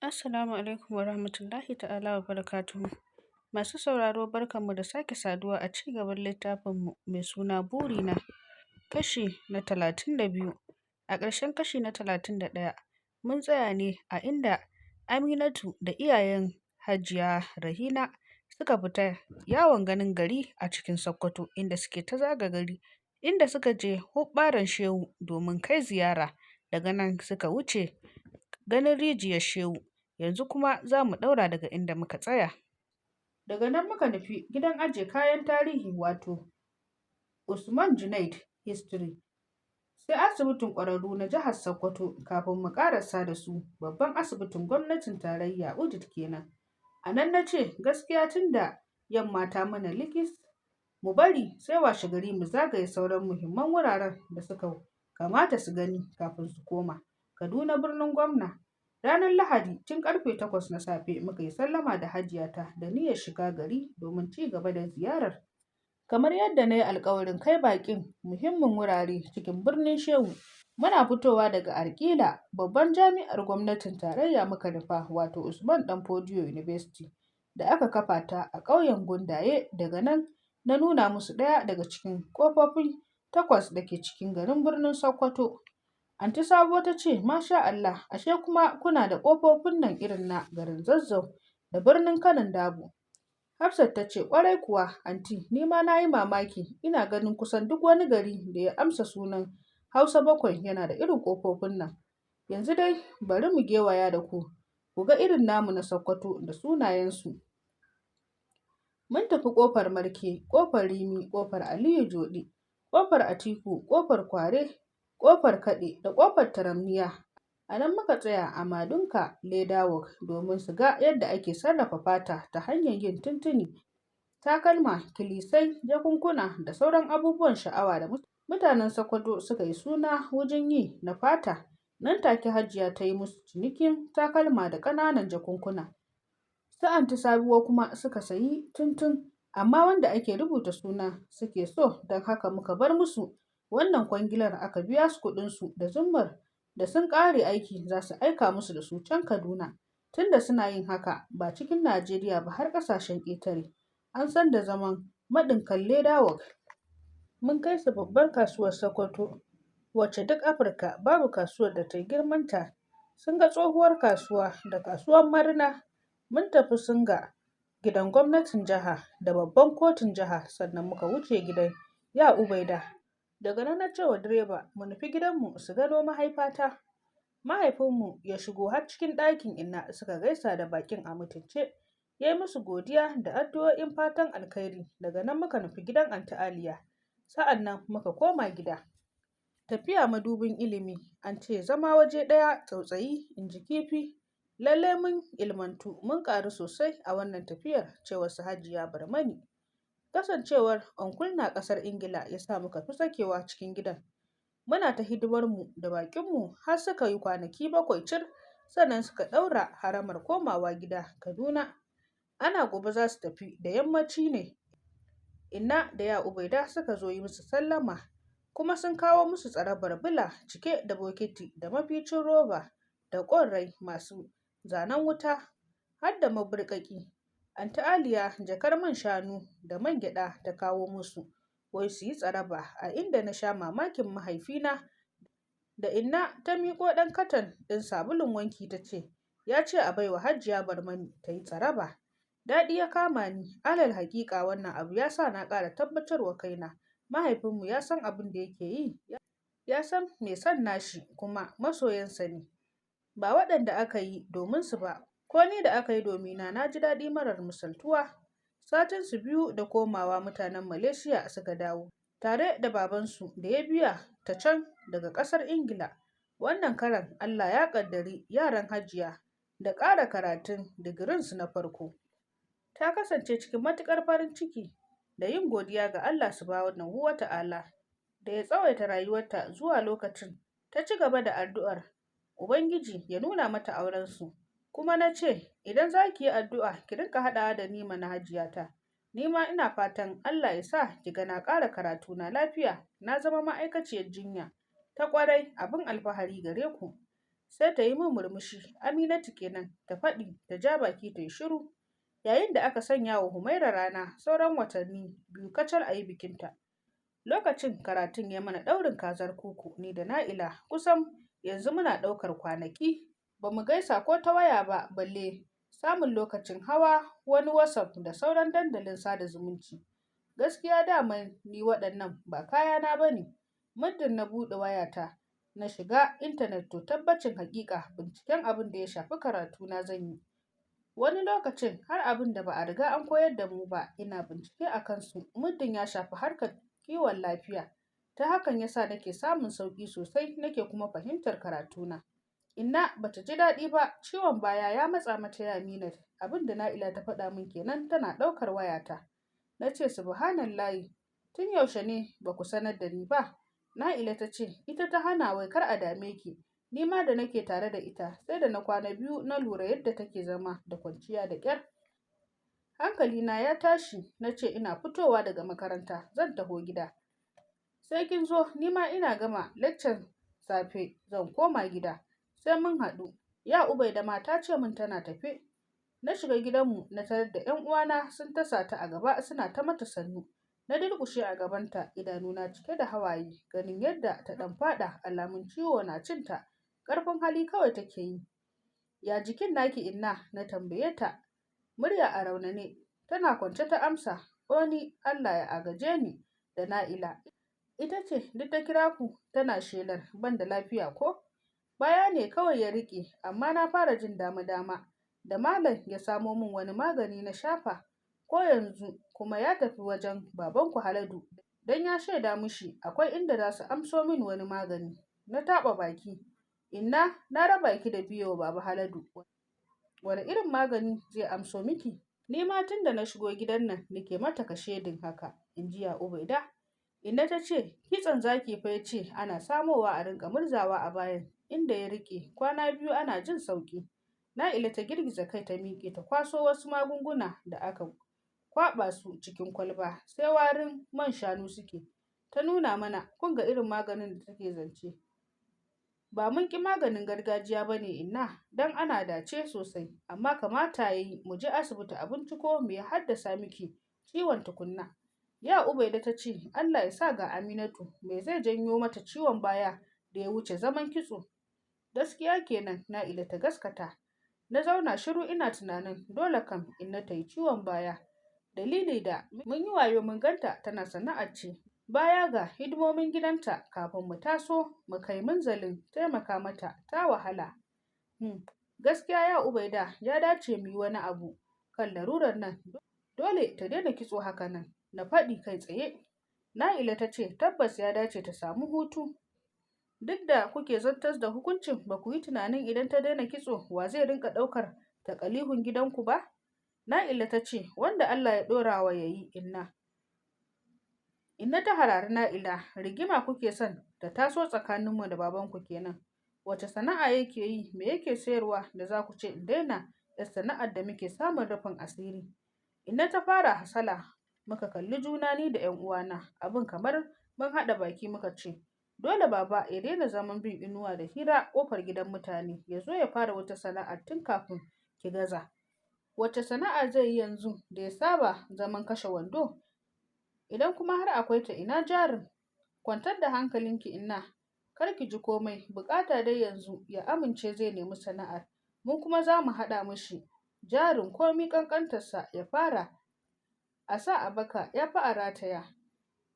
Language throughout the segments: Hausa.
Assalamu alaikum warahmatullahi ta'ala wa barakatuhu. Masu sauraro, barkanmu da sake saduwa a ci gaban littafinmu mai suna Burina, kashi na 32. A ƙarshen kashi na 31, mun tsaya ne a inda Aminatu da iyayen Hajiya Rahina suka fita yawon ganin gari a cikin Sokoto, inda suke ta zaga gari, inda suka je Hubbaren Shehu domin kai ziyara, daga nan suka wuce ganin rijiyar Shehu. Yanzu kuma za mu ɗaura daga inda muka tsaya. Daga nan muka nufi gidan ajiye kayan tarihi, wato Usman Junaid History, sai asibitin ƙwararru na jihar Sokoto, kafin mu ƙarasa da su babban asibitin gwamnatin tarayya, UDUTH kenan. A nan na ce, gaskiya tun da yamma ta mana likis, mu bari sai washegari mu zagaye sauran muhimman wuraren da suka kamata su gani kafin su koma Kaduna birnin gwamna. Ranar Lahadi tun karfe 8 na safe muka yi sallama da Hajiyata da niyyar shiga gari domin ci gaba da ziyarar. Kamar yadda na yi alƙawarin kai baƙin muhimmin wurare cikin birnin Shehu. Muna fitowa daga Arkilla, babbar jami'ar gwamnatin tarayya muka nufa, wato Usman ɗan Fodio University da aka kafa ta a ƙauyen Gundaye. Daga nan na nuna musu ɗaya daga cikin ƙofofi takwas da ke cikin garin birnin Sokoto. Anty Sabo ta ce, "Masha Allah, ashe kuma kuna da ƙofofin nan irin na garin Zazzau da birnin Kanon Dabo." Hafsat ta ce, "Ƙwarai kuwa anty, ni ma na yi mamaki, ina ganin kusan duk wani gari da ya amsa sunan Hausa bakwai yana da irin ƙofofin nan. Yanzu dai bari mu gewaya da ku, ku ga irin namu na Sokoto da sunayensu." Mun tafi Ƙofar Marke, Ƙofar Rimi, Ƙofar Aliyu Joɗi, Ƙofar Atiku, Ƙofar Kware, Ƙofar Kaɗe da Ƙofar Taramniya. A nan muka tsaya a Madunka Leather Work domin su ga yadda ake sarrafa fata ta hanyar yin tuntuni, takalma, kilisai, jakunkuna da sauran abubuwan sha'awa da mutanen Sokoto suka yi suna wajen yi na fata. Nan take Hajiya ta yi musu cinikin takalma da ƙananan jakunkuna. Su Anty Sabuwa kuma suka sayi tuntun, amma wanda ake rubuta suna suke so, don haka muka bar musu wannan kwangilar aka biya su kuɗinsu da zummar da sun ƙare aiki za su aika musu da su can Kaduna, tunda suna yin haka ba cikin Najeriya ba har ƙasashen ƙetare. An san da zaman maɗinkan Leather Work. Mun kai su babbar kasuwar Sokoto, wacce duk Afirka babu kasuwar da ta yi girmanta. Sun ga tsohuwar kasuwa da kasuwar Marina. Mun tafi Singa, gidan gwamnatin jiha da babban kotun jiha, sannan muka wuce gidan Ya Ubaida. Daga nan na ce wa direba mu nufi gidanmu su gano mahaifata. Mahaifinmu ya shigo har cikin ɗakin Inna suka gaisa da baƙin a mutunce. Ya yi musu godiya da addu'o'in fatan alkhairi. Daga nan muka nufi gidan Anty Aliya. Sa'an nan muka koma gida. Tafiya madubin ilimi, an ce zama waje ɗaya tsautsayi, in ji kifi. Lallai mun ilmantu, mun ƙaru sosai a wannan tafiyar, cewar su Hajiya Barmani. Kasancewar Uncle na ƙasar Ingila ya sa muka fi sakewa cikin gidan. Muna ta hidimarmu da baƙinmu har suka yi kwanaki 7 cir, sannan suka ɗaura haramar komawa gida Kaduna. Ana gobe za su tafi da yammaci ne Inna da Ya Ubaida suka zo yi musu sallama, kuma sun kawo musu tsarabar bula cike da bokiti da maficin roba da ƙorrai masu zanen wuta har da maburƙaƙi. Anty Aliya jakar man shanu da man gyaɗa ta kawo musu, wai su yi tsaraba, a inda na sha mamakin mahaifina da Inna ta miƙo ɗan katon ɗin sabulun wanki ta ce, ya ce a baiwa Hajiya Barmani ta yi tsaraba. Daɗi ya kama ni, alal haƙiƙa wannan abu ya sa na ƙara tabbatarwa kaina mahaifinmu ya san abin da yake yi, ya san mai son nashi kuma masoyansa ne, ba waɗanda aka yi dominsu ba. Ko ni da aka yi domina na ji daɗi marar misaltuwa. Satinsu 2 da komawa mutanen Malaysia suka dawo, tare da babansu da ya biya ta can daga ƙasar Ingila. Wannan karon Allah ya ƙaddari yaran Hajiya da ƙara karatun digirinsu na farko. Ta kasance cikin matuƙar farin ciki da yin godiya ga Allah Subhanahu wa Ta'ala da ya tsawaita rayuwarta zuwa lokacin. Ta ci gaba da addu'ar Ubangiji ya nuna mata aurensu. Kuma na ce, idan za ki yi addu'a ki rinƙa haɗawa da ni mana Hajiyata. Ni ma ina fatan Allah ya sa ki ga na ƙara karatuna lafiya, na zama ma'aikaciyar jinya ta ƙwarai abin alfahari gare ku. Sai ta yi min murmushi, Aminatu kenan, ta faɗi, ta ja baki ta yi shiru. Yayin da aka sanya wa Humaira rana, sauran watanni 2 kacal a yi bikinta. Lokacin karatun ya mana ɗaurin kazar kuku ni da Na'ila, kusan yanzu muna ɗaukar kwanaki. Ba mu gaisa ko ta waya ba, balle samun lokacin hawa wani WhatsApp da sauran dandalin sada zumunci. Gaskiya daman ni waɗannan ba kayana ba ne. Muddin na buɗe wayata na shiga intanet, to tabbacin haƙiƙa binciken abin da ya shafi karatuna zan yi. Wani lokacin har abin da ba a riga an koyar da mu ba ina bincike a kansu, muddin ya shafi harkar kiwon lafiya. Ta hakan ya sa nake samun sauƙi sosai, nake kuma fahimtar karatuna. Inna bata ji daɗi ba, ciwon baya ya matsa mata ya Minat. Abin da Na'ila ta faɗa min kenan tana ɗaukar wayata. Na ce subhanallahi, tun yaushe ne ba ku sanar da ni ba? Na'ila ta ce ita ta hana wai kar a dame ki. Ni ma da nake tare da ita sai da na kwana 2 na lura yadda take zama da kwanciya da ƙyar. Hankalina ya tashi, na ce ina fitowa daga makaranta zan taho gida. Sai kin zo, ni ma ina gama leccan safe zan koma gida. Sai mun haɗu. Ya Ubaida ma ta ce min tana tafe. Na shiga gidanmu na tarar da 'yan uwana sun tasa ta a gaba suna ta mata sannu. Na durƙushe a gabanta, idanuna cike da hawaye, ganin yadda ta ɗan faɗa alamun ciwo na cinta. Ƙarfin hali kawai take yi. Ya jikin naki inna? Na tambaye ta. Murya a raunane. Tana kwance ta amsa, Oni, Allah ya agaje ni da Na'ila. Ita ce duk ta kira ku tana shelar ban da lafiya ko? Baya ne kawai ya riƙe, amma na fara jin dama-dama. Da malam ya samo min wani magani na shafa. Ko yanzu kuma ya tafi wajen babanku Haladu don ya shaida mushi akwai inda za su amso min wani magani. Na taɓa baki. Inna, na raba ki da biyo baba Haladu. Wane irin magani zai amso miki? Ni ma tun da na shigo gidan nan nake mata kashedin haka, in ji ya Ubaida. Inna ta ce, kitson zaki fa ya ce ana samowa a rinƙa murzawa a bayan inda ya riƙe kwana 2 ana jin sauƙi. Na'ila ta girgiza kai ta miƙe ta kwaso wasu magunguna da aka kwaɓa su cikin kwalba, sai warin man shanu suke. Ta nuna mana, kun ga irin maganin da take zance. Ba mun ƙi maganin gargajiya ba ne inna, don ana dace sosai, amma kamata ya yi mu je asibiti a binciko me ya haddasa miki ciwon tukunna. Ya Ubaida ta ce, Allah ya sa ga Aminatu, me zai janyo mata ciwon baya da ya wuce zaman kitso? Gaskiya kenan, Na'ila ta gaskata. Na zauna shiru ina tunanin dole kam inna ta yi ciwon baya. Dalili da mun yi wayo mun ganta tana sana'ar ce. Baya ga hidimomin gidanta kafin mu taso mu kai munzalin taimaka mata ta wahala. Gaskiya ya Ubaida ya dace mu yi wani abu kan larurar nan. Dole ta daina kitso haka nan, na faɗi kai tsaye. Na'ila ta ce tabbas ya dace ta samu hutu. Duk da kuke zartas da hukuncin, ba ku yi tunanin idan ta daina kitso wa zai rinƙa ɗaukar takalihun gidanku ba? Na'ila ta ce wanda Allah ya ɗora wa ya yi inna. Inna ta harari Na'ila, rigima kuke son ta taso tsakaninmu da babanku kenan. Wace sana'a yake yi, me yake sayarwa da za ku ce in daina 'yar sana'ar da muke samun rufin asiri? Inna ta fara hasala, muka kalli juna ni da 'yan uwana, abin kamar mun haɗa baki muka ce, dole baba ya daina zaman bin inuwa da hira ƙofar gidan mutane, ya zo ya fara wata sana'ar tun kafin ki gaza. Wace sana'a zai yi yanzu da ya saba zaman kashe wando? Idan kuma har akwai ta, ina jarin? Kwantar da hankalinki inna, kar ki ji komai, buƙata dai yanzu ya amince zai nemi sana'ar, mu kuma za mu haɗa mishi jarin komi ƙanƙantarsa ya fara. A sa a baka ya fi a rataya.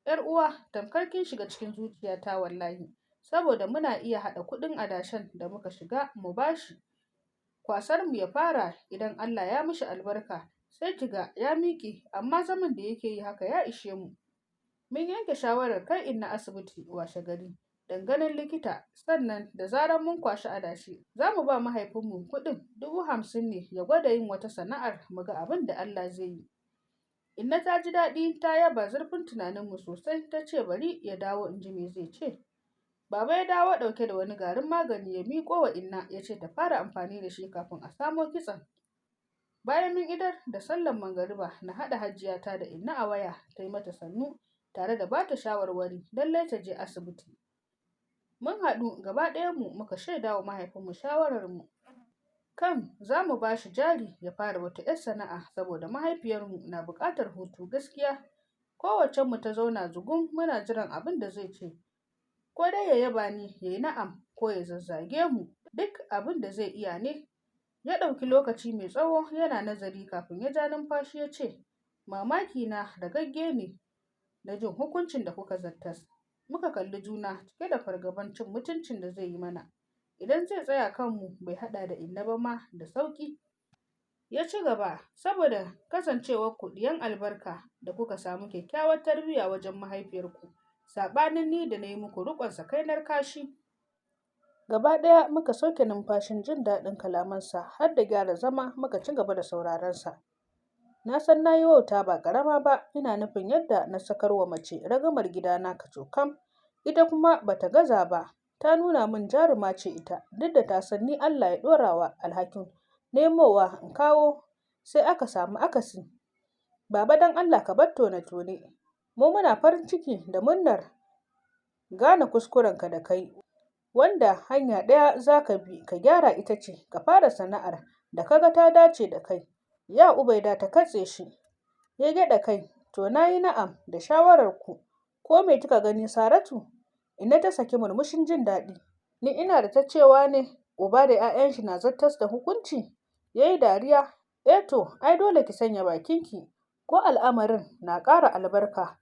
'Yar uwa, tamkar kin shiga cikin zuciyata wallahi, saboda muna iya haɗa kuɗin adashen da muka shiga mu bashi. Kwasar mu ya fara idan Allah ya mishi albarka, sai ki ga ya miƙe, amma zaman da yake yi haka ya ishe mu. Mun yanke shawarar kai inna asibiti washe gari don ganin likita, sannan da zarar mun kwashi adashi za mu ba mahaifinmu kuɗin 50,000 ne ya gwada yin wata sana'ar mu ga abin da Allah zai yi. Inna ta ji daɗi ta yaba zurfin tunaninmu sosai, ta ce bari ya dawo in ji me zai ce. Baba ya dawo ɗauke da wani garin magani ya miƙo wa inna ya ce ta fara amfani da shi kafin a samo kitson. Bayan mun idar da sallar magariba na haɗa hajiyata da inna a waya ta yi mata sannu tare da ba ta shawarwari lallai ta je asibiti. Mun haɗu gaba ɗayanmu muka shaidawa mahaifinmu shawararmu kan za mu ba shi jari ya fara wata 'yar sana'a saboda mahaifiyarmu na buƙatar hutu gaskiya. Kowaccenmu ta zauna zugum muna jiran abin da zai ce. Ko dai ya yaba ni ya yi na'am ko ya zazzage mu, duk abin da zai iya ne. Ya ɗauki lokaci mai tsawo yana nazari kafin ya ja numfashi ya ce, mamakina ragagge ne na jin hukuncin da kuka zartas. Muka kalli juna cike da fargaban cin mutuncin da zai yi mana. Idan zai tsaya kanmu bai haɗa da Inna ba ma da sauƙi. Ya ci gaba, saboda kasancewar ku ɗiyan albarka da kuka samu kyakkyawar tarbiyya wajen mahaifiyarku, saɓanin ni da na yi muku riƙon sakainar kashi. Gaba ɗaya muka sauke numfashin jin daɗin kalamansa har da gyara zama muka ci gaba da sauraronsa. Na san na yi wauta ba ƙarama ba, ina nufin yadda na sakar wa mace ragamar gidana kacokam, ita kuma ba ta gaza ba, ta nuna min jaruma ce ita, duk da ta san ni Allah ya ɗora wa alhakin nemowa in kawo, sai aka samu akasi. Baba don Allah ka bar tone-tone, mu muna farin ciki da murnar gane kuskurenka da kai, wanda hanya ɗaya za ka bi ka gyara ita ce ka fara sana'ar da ka ga ta dace da kai. Ya Ubaida ta katse shi, ya gyaɗa kai, to na yi na'am da shawararku, ko me kika gani Saratu? Inna ta saki murmushin jin daɗi. Ni ina da ta cewa ne uba da 'ya'yan shi na zartas da hukunci? Ya yi dariya, eh to ai dole ki sanya bakinki, ko al'amarin na ƙara albarka.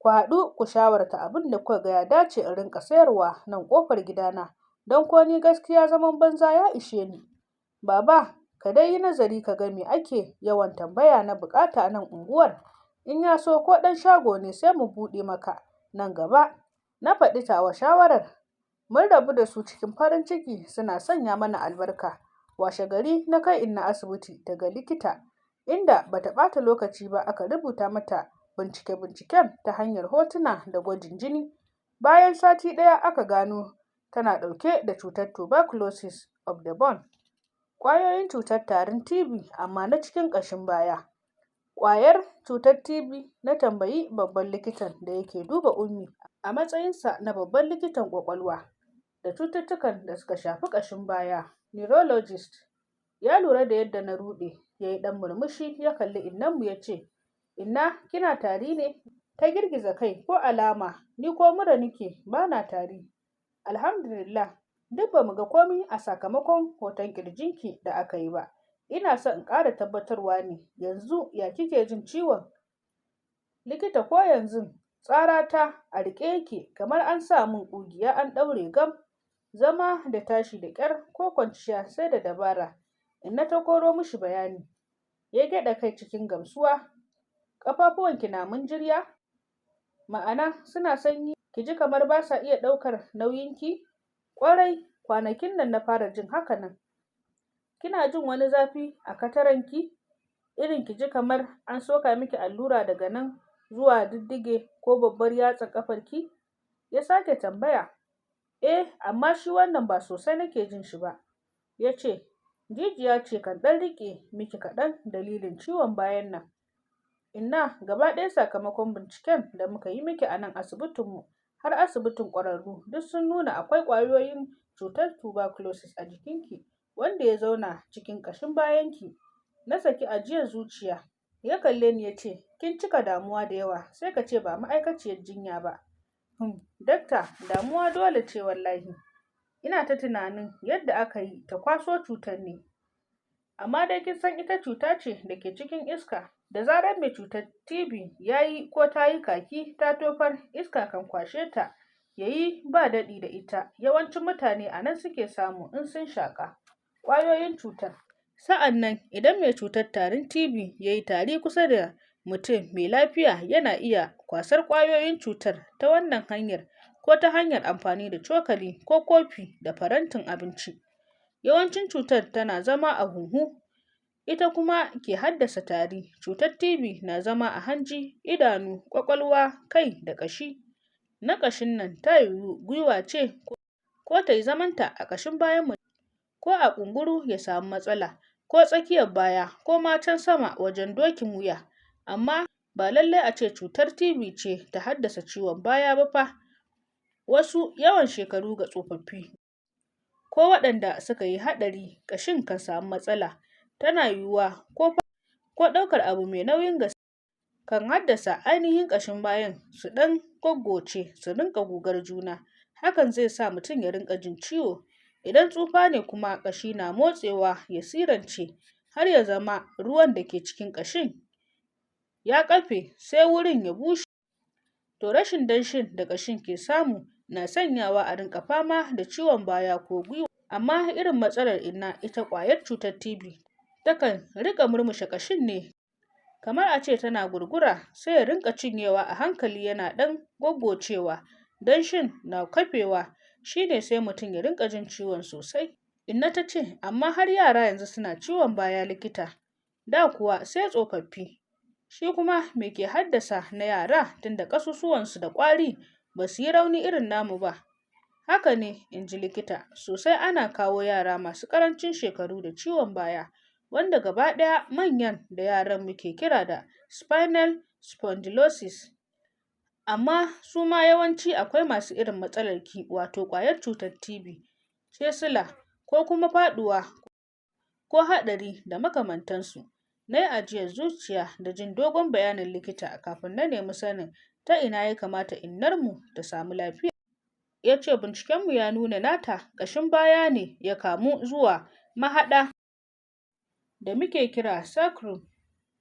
Ku haɗu ku shawarta abin da kuka ga ya dace in rinƙa sayarwa nan ƙofar gidana, don ko ni gaskiya zaman banza ya ishe ni. Baba, ka dai yi nazari ka ga me ake yawan tambaya na buƙata nan unguwar, in ya so ko ɗan shago ne sai mu buɗe maka nan gaba. Na faɗi tawa shawarar. Mun rabu da su cikin farin ciki suna sanya mana albarka. Washegari na kai Inna asibiti ta ga likita, inda bata ɓata lokaci ba aka rubuta mata bincike-binciken ta hanyar hotuna da gwajin jini. Bayan sati ɗaya aka gano tana ɗauke da cutar tuberculosis of the bone, ƙwayoyin cutar tarin TB amma na cikin ƙashin baya. Ƙwayar cutar TB? Na tambayi babban likitan da yake duba Ummi a matsayinsa na babban likitan ƙwaƙwalwa da cututtukan da suka shafi ƙashin baya, neurologist. Ya lura da yadda na ruɗe, ya yi ɗan murmushi ya kalli Innanmu ya ce, Inna kina tari ne? Ta girgiza kai ko alama, ni ko mura nike ba na tari. Alhamdulillah, duk ba mu ga komai a sakamakon hoton ƙirjinki da aka yi ba. Ina son in ƙara tabbatarwa ne, yanzu ya kike jin ciwon? Likita ko yanzu tsarata a riƙe yake kamar an sa min ƙugiya an ɗaure gam. Zama da tashi da ƙyar ko kwanciya sai da dabara. Inna ta koro mishi bayani. Ya gyaɗa kai cikin gamsuwa. Ƙafafuwanki na munjirya? Ma'ana suna sanyi ki ji kamar ba sa iya ɗaukar nauyinki? Ƙwarai, kwanakin nan na fara jin haka nan. Kina jin wani zafi a kataranki? Irin ki ji kamar an soka miki allura daga nan zuwa diddige ko babbar yatsar ƙafarki? Ya sake tambaya. Eh, amma shi wannan ba sosai nake jin shi ba. Ya ce, jijiya ce kan ɗan riƙe miki kaɗan dalilin ciwon bayan nan. Inna, gaba ɗaya sakamakon binciken da muka yi miki a nan asibitinmu har asibitin ƙwararru duk sun nuna akwai ƙwayoyin cutar tuberculosis a jikinki wanda ya zauna cikin ƙashin bayanki. Na saki ajiyar zuciya. Ya kalle ni ya ce, kin cika damuwa da yawa sai ka ce ba ma'aikaciyar jinya ba. Dakta, damuwa dole ce wallahi. Ina ta tunanin yadda aka yi ta kwaso cutar ne. Amma dai kin san ita cuta ce da ke cikin iska. Da zarar mai cutar TB ya yi ko ta yi kaki ta tofar, iska kan kwashe ta, ya yi ba daɗi da ita. Yawancin mutane a nan suke samu in sun shaƙa ƙwayoyin cutar. Sa'an nan idan mai cutar tarin TB ya yi tari kusa da mutum mai lafiya yana iya kwasar ƙwayoyin cutar ta wannan hanyar ko ta hanyar amfani da cokali ko kofi da farantin abinci. Yawancin cutar tana zama a huhu, ita kuma ke haddasa tari. Cutar TB na zama a hanji, idanu, ƙwaƙwalwa, kai da ƙashi. Na ƙashin nan ta yiwu gwiwa ce ko ta yi zamanta a ƙashin bayan mutum ko a ƙunguru ya samu matsala ko tsakiyar baya ko ma can sama wajen dokin wuya. Amma ba lallai a ce cutar TB ce ta haddasa ciwon baya ba fa. Wasu yawan shekaru ga tsofaffi ko waɗanda suka yi haɗari, ƙashin kan samu matsala. Tana yiwuwa ko ɗaukar abu mai nauyin gaske kan haddasa ainihin ƙashin bayan su ɗan goggoce su rinƙa gugar juna. Hakan zai sa mutum ya rinƙa jin ciwo. Idan tsufa ne kuma, ƙashi na motsewa ya sirance har ya zama ruwan da ke cikin ƙashin ya ƙafe, sai wurin ya bushe. To rashin danshin da ƙashin ke samu na sanyawa a rinƙa fama da ciwon baya ko gwiwa. Amma irin matsalar Inna, ita ƙwayar cutar TB takan riƙa murmushe ƙashin ne, kamar a ce tana gurgura, sai ya rinƙa cinyewa a hankali yana ɗan goggocewa, danshin na kafewa, shi ne sai mutum ya rinƙa jin ciwon sosai. Inna ta ce, amma har yara yanzu suna ciwon baya likita, da kuwa sai tsofaffi. Shi kuma me ke haddasa na yara tunda ƙasusuwansu da ƙwari, ba su yi rauni irin namu ba? Haka ne, in ji likita, sosai ana kawo yara masu ƙarancin shekaru da ciwon baya, wanda gaba ɗaya manyan da yaran muke kira da spinal spondylosis. Amma su ma yawanci akwai masu irin matsalarki, wato ƙwayar cutar TB ce sila, ko kuma faɗuwa ko haɗari da makamantansu. Na yi ajiyar zuciya da jin dogon bayanin likita kafin na nemi sanin ta ina ya kamata innarmu ta samu lafiya. Ya ce bincikenmu ya nuna nata ƙashin baya ne ya kamu zuwa mahaɗa da muke kira sacrum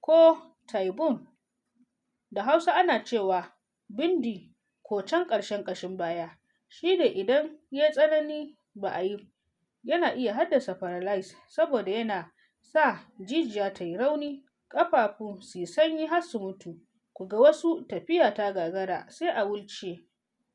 ko tailbone. Da Hausa ana cewa bindi ko can ƙarshen ƙashin baya. Shi ne idan ya tsanani ba a yi, yana iya haddasa paralysis, saboda yana sa jijiya ta yi rauni, ƙafafu su yi sanyi har su mutu. Ku ga wasu tafiya ta gagara sai a wheelchair,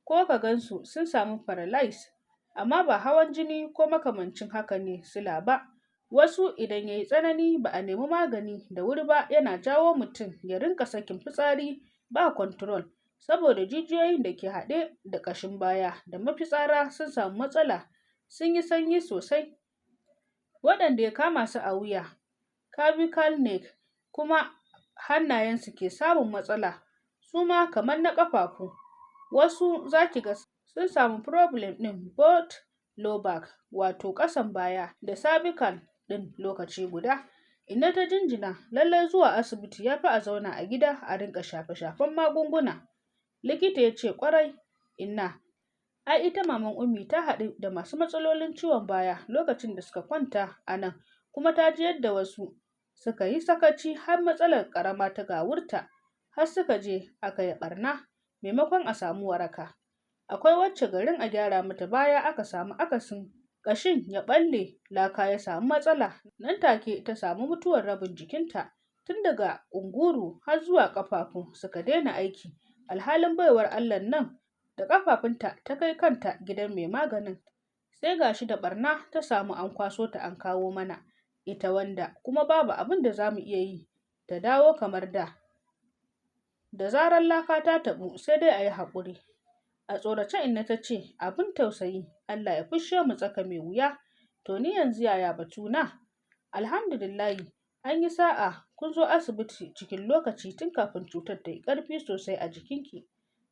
ko ka gansu sun samu paralysis, amma ba hawan jini ko makamancin haka ne sila ba. Wasu idan ya yi tsanani ba a nemi magani da wuri ba, yana jawo mutum ya rinƙa sakin fitsari ba control, saboda jijiyoyin da ke haɗe da ƙashin baya da mafitsara sun samu matsala, sun yi sanyi sosai. Waɗanda ya kama su a wuya, cervical neck, kuma hannayensu ke samun matsala, su ma kamar na ƙafafu. Wasu za ki ga sun samu problem ɗin both low back, wato ƙasan baya, da cervical ɗin lokaci guda. Inna ta jinjina, lallai zuwa asibiti ya fi a zauna a gida a rinƙa shafe-shafen magunguna. Likita ya ce ƙwarai Inna, ai ita maman Ummi ta haɗu da masu matsalolin ciwon baya lokacin da suka kwanta a nan, kuma ta ji yadda wasu suka yi sakaci har matsalar ƙarama ta gawurta, har suka je aka yi ɓarna maimakon a samu waraka. Akwai wacce garin a gyara mata baya aka samu akasin, ƙashin ya ɓalle, laka ya samu matsala, nan take ta samu mutuwar rabin jikinta, tun daga ƙunguru har zuwa ƙafafu suka daina aiki, alhalin baiwar Allahn nan da ƙafafunta ta kai kanta gidan mai maganin. Sai gashi da ɓarna ta samu an kwaso ta an kawo mana ita, wanda kuma babu abin da za mu iya yi ta dawo kamar da. Da zarar laka ta taɓu, sai dai a yi haƙuri. A tsorace Inna ta ce, abin tausayi, Allah ya fishe mu tsaka mai wuya. To ni yanzu yaya batuna? Alhamdulillahi, an yi sa'a kun zo asibiti cikin lokaci tun kafin cutar ta yi ƙarfi sosai a jikinki.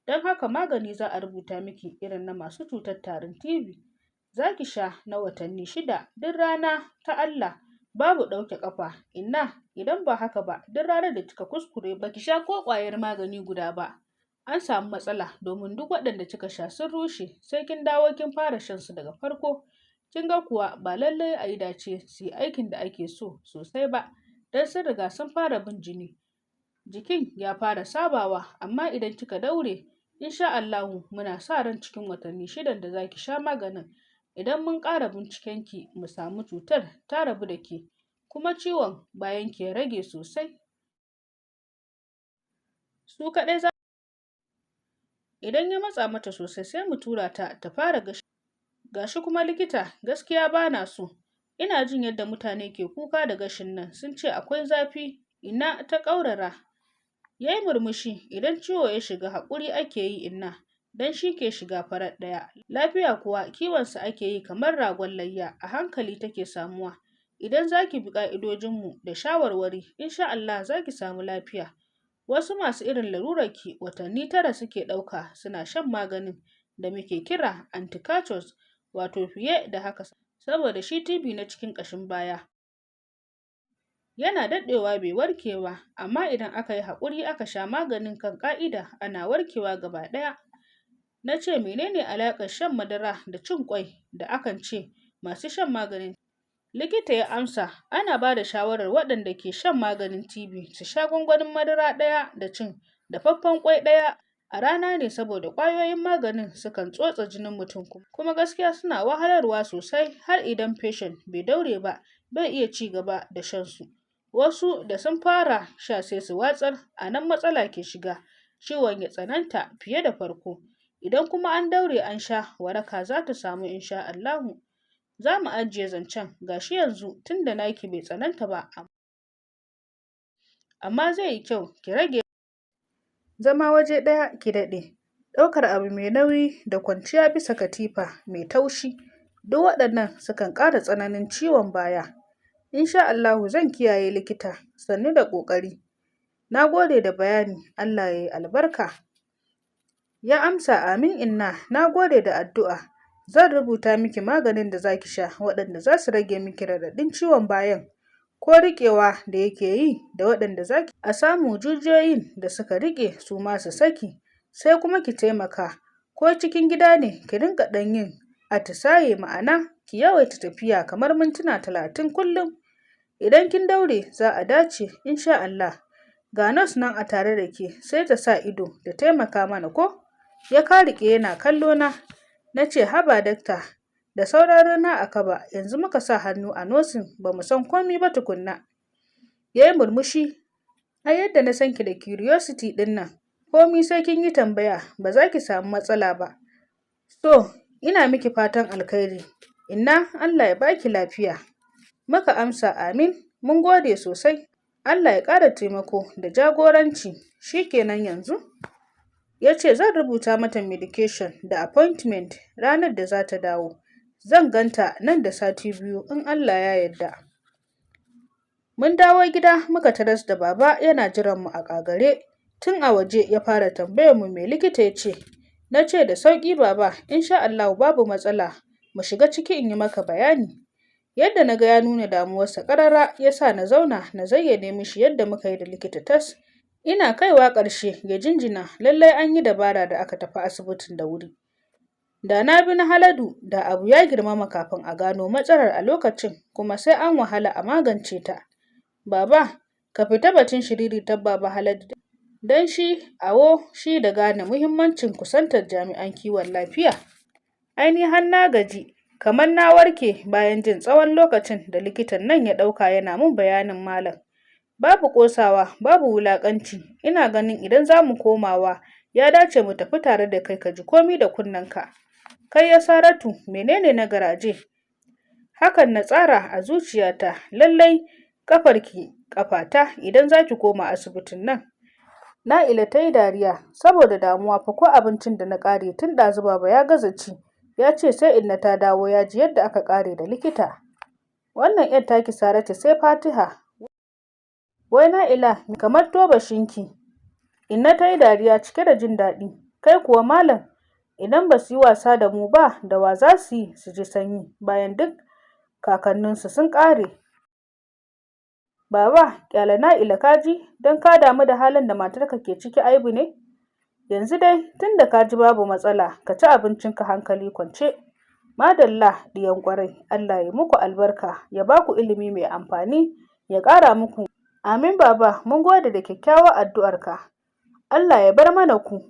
Don haka magani za a rubuta miki irin na masu cutar tarin TB. Za ki sha na watanni 6 duk rana ta Allah, babu ɗauke ƙafa. Inna, idan ba haka ba, duk ranar da kika kuskure baki sha ko ƙwayar magani guda ba, an samu matsala, domin duk waɗanda kika sha sun rushe, sai kin dawo kin fara shan su daga farko. Kin ga kuwa ba lallai a yi dace su yi aikin da ake so sosai ba, don sun riga sun fara bin jini. Jikin ya fara sabawa, amma idan kika daure, insha Allahu muna sa ran cikin watanni 6 da za ki sha maganin, idan mun ƙara bincikenki mu samu cutar ta rabu da ke, kuma ciwon bayan ki ya rage sosai. Su kaɗai za idan ya matsa mata sosai, sai mu tura ta ta fara gashi. Gashi kuma likita, gaskiya ba na so. Ina jin yadda mutane ke kuka da gashin nan, sun ce akwai zafi. Inna ta ƙaurara. Ya yi murmushi, idan ciwo ya shiga haƙuri ake yi Inna, don shi ke shiga farat ɗaya. Lafiya kuwa kiwonsa ake yi kamar ragon layya, a hankali take samuwa. Idan za ki bi ƙa'idojinmu da shawarwari, insha Allah za ki samu lafiya. Wasu masu irin larurarki watanni 9 suke ɗauka suna shan maganin. da muke kira anticachos, wato fiye da haka, saboda shi TB na cikin ƙashin baya yana daɗewa bai warke ba, amma idan aka yi haƙuri aka sha maganin kan ƙa'ida, ana warkewa gaba ɗaya. Na ce, menene alaƙar shan madara da cin ƙwai da akan ce masu shan maganin? Likita ya amsa, ana ba da shawarar waɗanda ke shan maganin TB su sha gwangwanin madara ɗaya da cin dafaffen ƙwai ɗaya a rana ne, saboda ƙwayoyin maganin sukan tsotse jinin mutum, kuma gaskiya suna wahalarwa sosai, har idan patient bai daure ba, bai iya ci gaba da shan su. Wasu da sun fara sha sai su watsar, a nan matsala ke shiga, ciwon ya tsananta fiye da farko. Idan kuma an daure an sha, waraka za ta samu insha Allahu. Za mu ajiye zancen gashi yanzu tunda naki bai tsananta ba, amma zai yi kyau ki rage zama waje ɗaya ki daɗe, ɗaukar abu mai nauyi da kwanciya bisa katifa mai taushi. Duk waɗannan sukan ƙara tsananin ciwon baya. Insha Allahu zan kiyaye likita, sannu da ƙoƙari. Na gode da bayani, Allah ya yi albarka. Ya amsa, amin inna, na gode da addu'a. Zan rubuta miki maganin da za ki sha waɗanda za su rage miki raɗaɗin ciwon bayan ko riƙewa da yake yi, da waɗanda za ki a samu jijiyoyin da suka riƙe su ma su saki. Sai kuma ki taimaka ko cikin gida ne ki rinƙa ɗan yin atisaye, ma'ana ki yawaita tafiya kamar mintuna 30 kullum. Idan kin daure za a dace insha Allah. Ga nurse nan a tare da ke, sai ta sa ido ta taimaka mana ko? Ya kariƙe yana kallo na. Na ce, haba dakta, da sauran rina a kaba, yanzu muka sa hannu a nursing, ba mu san komi ba tukunna. Ya yi murmushi, ai yadda na san ki da curiosity ɗin nan, komi sai kin yi tambaya, ba za ki samu matsala ba. So, ina miki fatan alkhairi. Inna, Allah ya baki lafiya. Muka amsa, amin, mun gode sosai. Allah ya ƙara taimako da jagoranci. Shi kenan yanzu. Ya ce zan rubuta mata medication da appointment ranar da za ta dawo. Zan ganta nan da sati 2 in Allah ya yarda. Mun dawo gida muka taras da baba yana jiran mu a ƙagare. Tun a waje ya fara tambayar mu me likita ya ce. Na ce, da sauƙi baba, insha Allahu babu matsala, mu shiga ciki in yi maka bayani. Yadda na ga ya nuna damuwarsa ƙarara ya sa na zauna na zayyane mishi yadda muka yi da likita tas. Ina kaiwa ƙarshe ya jinjina, lallai an yi dabara da aka tafi asibitin da wuri. Da na bi na Haladu, da abu ya girmama kafin a gano matsalar a lokacin, kuma sai an wahala a magance ta. Baba, ka fita batun shiriritar Baba Haladu, don shi awo shi da gane muhimmancin kusantar jami'an kiwon lafiya. Ai ni har na gaji kamar na warke bayan jin tsawon lokacin da likitan nan ya ɗauka yana min bayanin malam. Babu ƙosawa, babu wulaƙanci, ina ganin idan za mu komawa ya dace mu tafi tare da kai ka ji komi da kunnenka. Kai ya Saratu, menene na garaje? Hakan na tsara a zuciyata, lallai ƙafarki ƙafata idan za ki koma asibitin nan. Na'ila ta yi dariya, saboda damuwa fa ko abincin da na ƙare tun ɗazu baba ya gaza ci, ya ce sai inna ta dawo ya ji yadda aka ƙare da likita. Wannan ‘yar taki Saratu sai Fatiha. Wai Na'ila kamar tobashinki. Inna ta yi dariya cike da jin daɗi. Kai kuwa malam, idan ba su yi wasa da mu ba, da wa za su yi su ji sanyi bayan duk kakanninsu sun ƙare. Baba, ƙyale Na'ila ka ji, don ka damu da halin da matarka ke ciki aibu ne? Yanzu dai tun da ka ji babu matsala, ka ci abincinka hankali kwance. Madalla ɗiyan ƙwarai, Allah ya muku albarka, ya ba ku ilimi mai amfani, ya ƙara muku. Amin baba, mun gode da kyakkyawar addu'arka. Allah ya bar mana ku.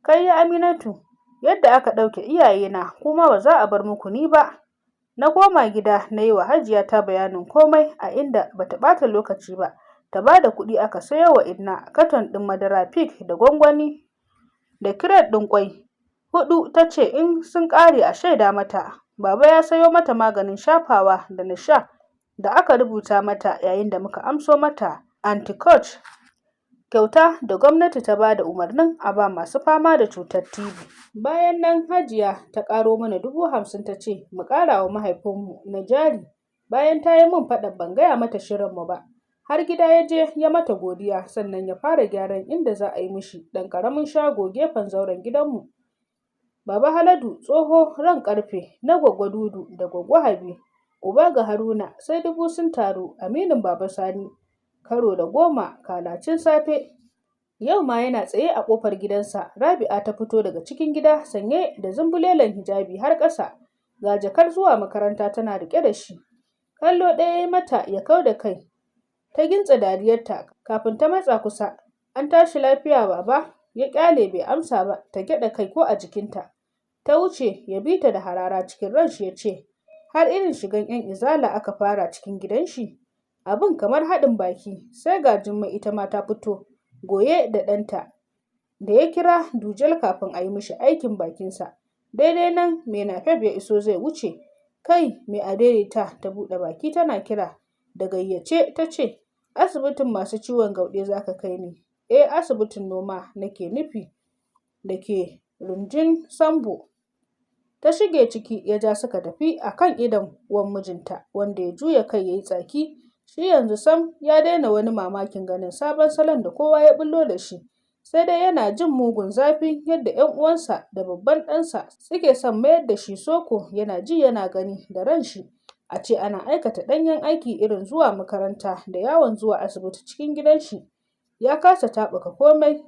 Kai ya Aminatu, yadda aka ɗauke iyayena, kuma ba za a bar muku ni ba. Na koma gida na yi wa Hajiya ta bayanin komai, a inda bata ɓata lokaci ba. Ta ba da kuɗi aka sayo wa Inna katon ɗin madara Peak da gwangwani da kiret ɗin ƙwai 4, ta ce in sun ƙare a shaida mata. Baba ya sayo mata maganin shafawa da na sha da aka rubuta mata, yayin da muka amso mata anticoach kyauta da gwamnati ta ba da umarnin a ba masu fama da cutar TB. Bayan nan Hajiya ta ƙaro mana 50,000 ta ce mu ƙara wa mahaifinmu na jari, bayan ta yi min faɗan ban gaya mata shirinmu ba. Har gida ya je ya mata godiya, sannan ya fara gyaran inda za a yi mishi ɗan ƙaramin shago gefen zauren gidanmu. Baba Haladu tsoho ran ƙarfe na Gwaggo Dudu da Gwaggo Habi, uba ga Haruna sai dubu sun taru, aminin Baba Sani karo da 10 kalacin safe. Yau ma yana tsaye a ƙofar gidansa, Rabi'a ta fito daga cikin gida sanye da zumbulelen hijabi har ƙasa, ga jakar zuwa makaranta tana riƙe da shi. Kallo ɗaya ya yi mata ya kau da kai, ta gintse dariyarta kafin ta matsa kusa. An tashi lafiya Baba? Ya ƙyale bai amsa ba, ta gyaɗa kai ko a jikinta. Ta wuce ya bi ta da harara, cikin ranshi ya ce, har irin shigan 'yan izala aka fara cikin gidan shi? Abin kamar haɗin baki, sai ga Jummai ita ma ta fito goye da ɗanta da ya kira Dujal kafin a yi mishi aikin bakinsa. Daidai nan mai napep ya iso zai wuce. Kai mai adaidaita ta buɗe baki tana kira da gayyace ta ce, asibitin masu ciwon gauɗe za ka kai ni? Eh, asibitin noma nake nufi da ke Runjin Sambo. Ta shige ciki ya ja suka tafi a kan idon wan mijinta, wanda ya juya kai ya yi tsaki. Shi yanzu sam ya daina wani mamakin ganin sabon salon da kowa ya ɓullo da shi. Sai dai yana jin mugun zafin yadda 'yan uwansa da babban ɗansa suke son mayar da shi soko, yana ji yana gani da ran shi. A ce ana aikata ɗanyen aiki irin zuwa makaranta da yawon zuwa asibiti cikin gidan shi. Ya kasa taɓuka komai.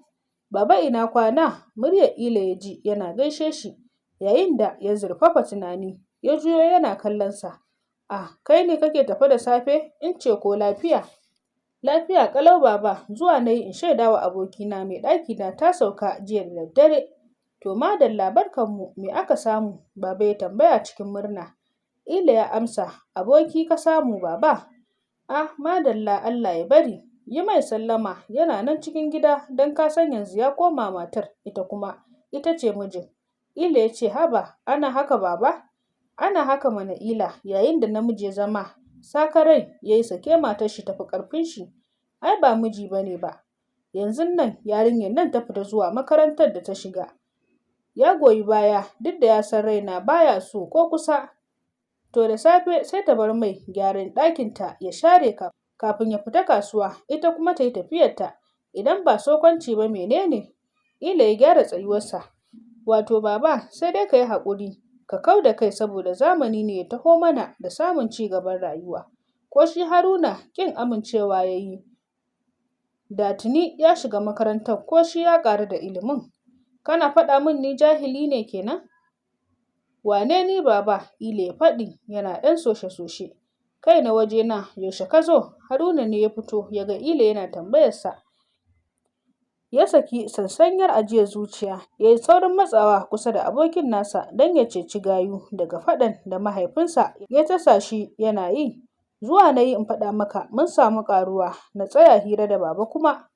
Baba ina kwana? Muryar Ila ya ji yana gaishe shi yayin da ya zurfafa tunani. Ya juyo yana kallon sa. Ah, kai ne kake tafe da safe? In ce ko lafiya? Lafiya ƙalau Baba, zuwa na yi in shaida wa abokina mai ɗakina ta sauka jiya da daddare. To madalla, barkanmu, me aka samu? Baba ya tambaya cikin murna. Ila ya amsa, aboki ka samu Baba. Ah, madalla, Allah ya bari. Yi mai sallama, yana nan cikin gida don ka san yanzu ya koma matar, ita kuma ita ce mijin. Ila ya ce, haba, ana haka Baba? Ana haka mana Ila, yayin da namiji ya zama sakarai ya yi sake matar shi tafi ƙarfin shi. Ai ba miji ba ne ba. Yanzun nan yarinyar nan ta fita zuwa makarantar da ta shiga. Ya goyi baya duk da ya san raina baya so ko kusa. To da safe sai ta bar mai gyaran ɗakinta ya share kafin ya fita kasuwa, ita kuma ta yi tafiyarta. Idan ba sokanci ba menene? Ila ya gyara tsayuwarsa. Wato Baba, sai dai ka yi haƙuri ka kau da kai saboda zamani ne ya taho mana da samun ci gaban rayuwa. Ko shi Haruna ƙin amincewa ya yi, da tuni ya shiga makarantar ko shi ya ƙaru da ilimin. Kana faɗa min ni jahili ne kenan? Wane ni Baba? Ila ya faɗi yana ɗan soshe-soshe. Kai na wajena, yaushe ka zo? Haruna ne ya fito ya ga Ila yana tambayarsa. Ya saki sassanyar ajiyar zuciya, ya yi saurin matsawa kusa da abokin nasa don ya ceci gayu daga faɗan da mahaifinsa ya tasa shi yana yi. Zuwa na yi in faɗa maka mun samu ƙaruwa, na tsaya hira da Baba kuma.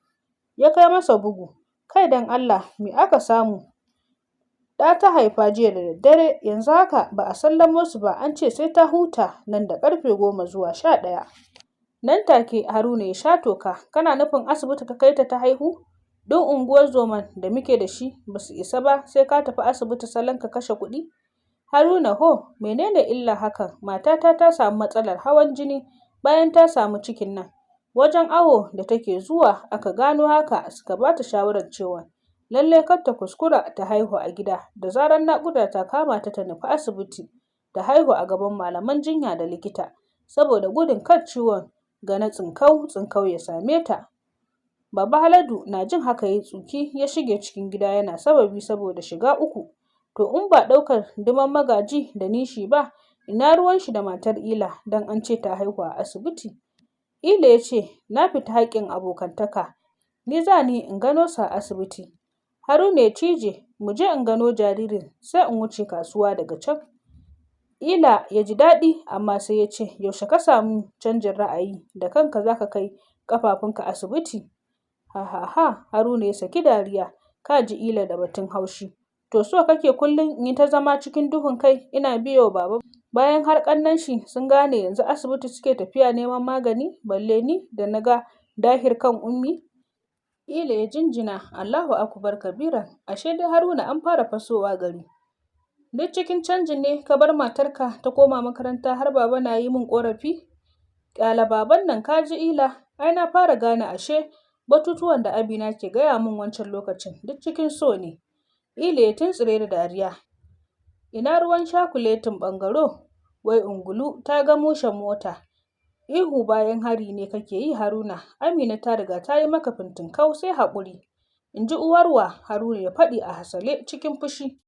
Ya kai masa bugu. Kai don Allah, me aka samu? Ɗa ta haifa jiya da daddare, yanzu haka ba a sallamo su ba, an ce sai ta huta nan da ƙarfe 10 zuwa 11. Nan take Haruna ya sha toka. Kana nufin asibiti ka kai ta ta haihu? Duk unguwar zoman da muke da shi ba su isa ba sai ka tafi asibiti salon ka kashe kuɗi? Haruna ho, menene illar hakan? Matata ta samu matsalar hawan jini bayan ta samu cikin nan. Wajen awo da take zuwa aka gano haka, suka ba ta shawarar cewa lallai kar ta kuskura ta haihu a gida, da zarar naƙuda ta kama ta ta nufi asibiti ta haihu a gaban malaman jinya da likita, saboda gudun kar ciwon gana tsinkau-tsinkau ya same ta. Baba Haladu na jin haka ya yi tsuki ya shige cikin gida yana sababi saboda shiga uku. To in ba ɗaukar duman magaji da nishi ba, ina ruwan shi da matar Ila don an ce ta haihu a asibiti? Ila ya ce, na fita haƙƙin abokantaka, ni za ni in gano su a asibiti. Haruna ya cije, mu je in gano jaririn sai in wuce kasuwa daga can. Ila ya ji daɗi amma sai ya ce, yaushe ka samu canjin ra'ayi da kanka za ka kai ƙafafunka asibiti? Ha ha ha, Haruna ya saki dariya, ka ji Ila da batun haushi. To so kake kullum in yi ta zama cikin duhun kai ina biye wa Baba bayan har ƙannen shi sun gane yanzu asibiti suke tafiya neman magani, balle ni da na ga dahir kan Ummi? Ila ya jinjina, Allahu akbar kabiran, ashe dai Haruna an fara fasowa gari. Duk cikin canjin ne ka bar matarka ta koma makaranta har Baba na yi min ƙorafi? Ƙyale baban nan ka ji Ila, ai na fara gane ashe batutuwan da Abina ke gaya min wancan lokacin duk cikin so ne. Ila ya tuntsire da dariya. Ina ruwan shakuletin ɓangaro? Wai ungulu ta ga mushen mota. Ihu bayan hari ne kake yi, Haruna. Amina ta riga ta yi maka fintinkau, sai haƙuri. In ji uwarwa, Haruna ya faɗi a hasale cikin fushi.